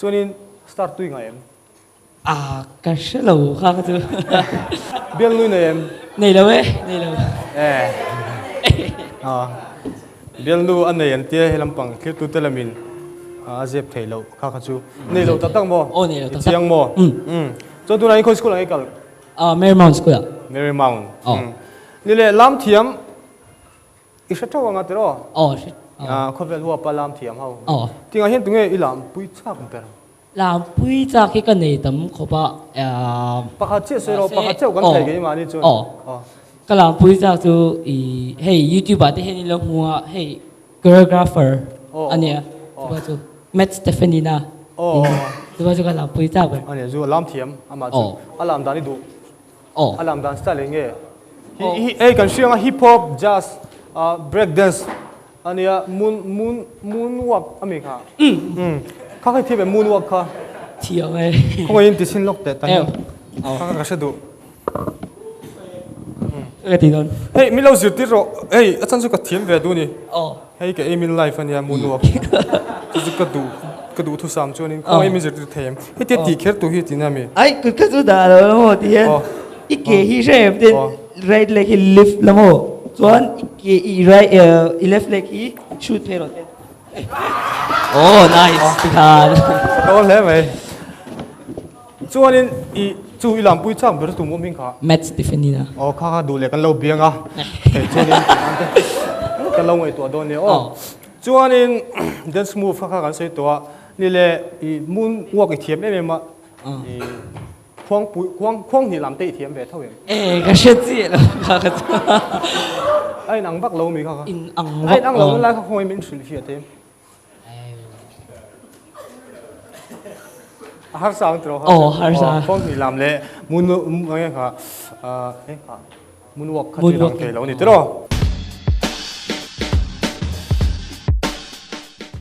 Chuanin star tui ngai em? A ka hre lo kha ka chu. Bial nui nei em? Nei lo e, nei lo. E. A bial nu a nei an tia he lampang thlir tu te lamin a zep thei lo kha kha chu. Nei lo tak tak maw? Aw nei lo tak tak. I chiang maw? Um. Chuan tunah hi khawi school ah nge i kal? A Marymount school ah. Marymount. Aw. Ni leh lam thiam I hre teuh anga tiraw? Aw hre. Khawvel huapa lam thiam ho. Aw. Tingah hian tunge i lam pui chak ber? Lam pui chak hi ka nei tam khawp a. Pakhat chiah sawi rawh, pakhat chiah kan thei keimah ni chuan. Aw. Ka lam pui chak chu i hei YouTube ah te hian in lo hmu a, hei choreographer a nia. Chupa chu Matt Stephenina. Aw. Chupa chu ka lam pui chak ber. A nia chu a lam thiam amah chu. A lam dan i duh. Aw. A lam dan style eng nge? Hi hi ei kan hriang a hip hop, jazz, ah break dance ania moon moon moon walk ami kha. Umm. Kha kha i thiam em moon walk kha? Thiam e. Khawngaih in ti sin lawk teh tan hian. Kha kha ka hre duh. Ka ti dawn. Hei min lo zirtir rawh. Hei a chan chu ka thiam ve duh ni. Aw. Hei ka aim in life ania moon walk. Chu chu ka duh ka duh thusam chuanin khawngaih min zirtir thei em. Hetia tih kher tur hi tina mi. Ai kut kha chu dah lo la maw ti hian i ke hi hre em tin right leg hi lift la maw chuan i ke i right i left leg hi shoot phei rawh tin. Oh nice tikhan. Ka awl hle mai. Chuanin i chu i lampui chak ber tum awm hing kha. Matt Stephen-i na. Aw kha kha duh leh kan lo biang a. Hei chuanin kan lo ngaihtuah dawn nia aw. Chuanin dance move kha kha kan sawi tawh a. Ni le i moon walk i thiam em em a. I khuang pui khuang khuang hnih lam te i thiam ve tho em? E ka hre chiah lo kha kha chu. A in ang vak lo mi kha kha. In ang vak lo. A in ang lo lai kha khawngaih min hrilh fiah thei. A harsa ang tiraw kha? Aw harsa. Khuang hnih lam leh moon nge kha eh kha moon walk kha chu in ang thei lo ni tiraw?